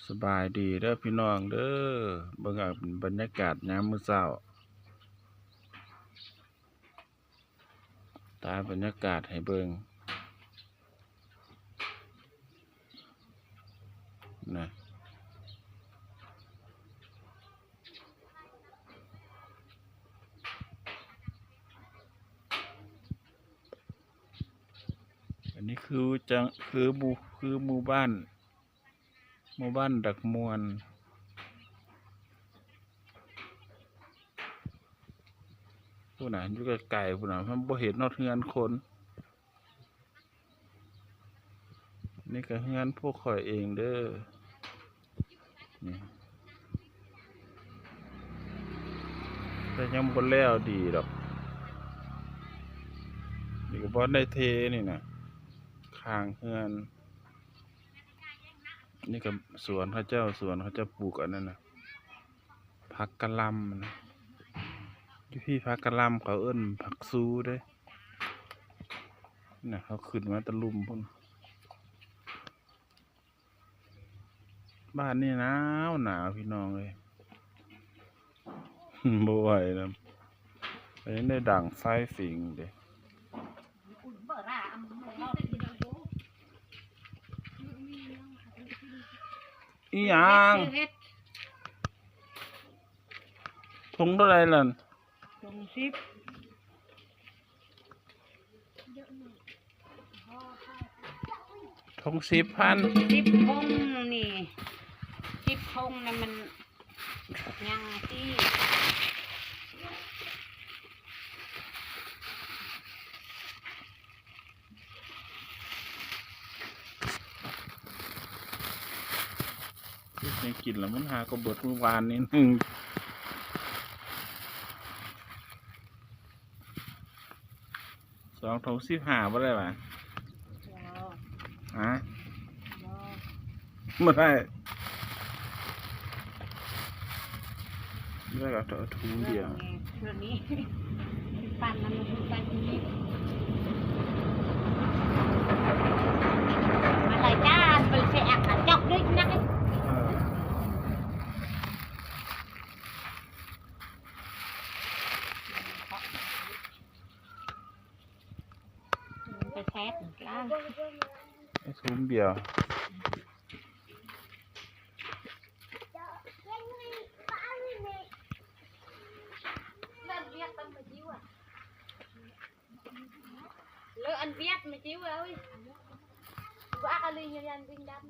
ສະບາຍດີເດີພີ່ນ້ອງເດີ ເບິ່ງເອົາບັນຍາກາດຍາມມື້ເຊົ້າ ຕາບັນຍາກາດໃຫ້ເບິ່ງນະ. ອັນນີ້ຄືຈັງ ຄືໝູ່ ຄືໝູ່ບ້ານ ໝູ່ບ້ານດັກມ່ວນ ພຸ້ນນະ ຢູ່ໄກໆ ພຸ້ນນະ ມັນບໍ່ເຫັນຮອດເຮືອນຄົນ. ນີ້ກະເຮືອນພວກຂ້ອຍເອງເດີ ນີ້ ແຕ່ຍັງບໍ່ແລ້ວດີດອກ. ນີ້ກະບໍ່ໄດ້ເທ ນີ້ນະ ຂ້າງເຮືອນ. ນີ້ກະສວນເຂົາເຈົ້າ ສວນເຂົາເຈົ້າປູກອັນນັ້ນນະ ຜັກກະຫຼ່ຳນະ. ຢູ່ພີ້ຜັກກະຫຼ່ຳ ເຂົາເອີ້ນຜັກຊູເດ້ນະ ເຂົາຂຶ້ນມາແຕ່ລຸ່ມພຸ້ນ. ບ້ານນີ້ໜາວໜາວ ພີ່ນ້ອງເອີຍ ບໍ່ໄຫວນຳ. ຍັງໄດ້ດັງໄຟຝິງເດ້. ອີ່ຫຍັງ? ຖົງເທົ່າໃດລະ? ຖົງສິບ ຖົງສິບພັນ ສິບຖົງນີ້ ສິບຖົງນະ ມັນຍັງຊິ ເຮັດຫຍັງກິນລະ ມັນຫາກໍເບິດມື້ວານນີ້ໜຶ່ງ ສອງຖົງສິບຫ້າບໍ່ໄດ້ຫວາ? ຮະ? ບໍ່ໄດ້ ແລ້ວກໍຖົງດຽວ ເທື່ອນີ້ ປັ້ນມັນລົງໄປນີ້ ມາຫຼາຍຈານ ໄປໃສ່ອັກກະຈອກດ້ວຍນະ. ເອີ ໄປແຊບ ໄປທຸ່ມດຽວ ເລີ ອັນວຽດມາຈິ້ວເອີຍ ບໍ່ອາກະລີຍານວິງດັບ.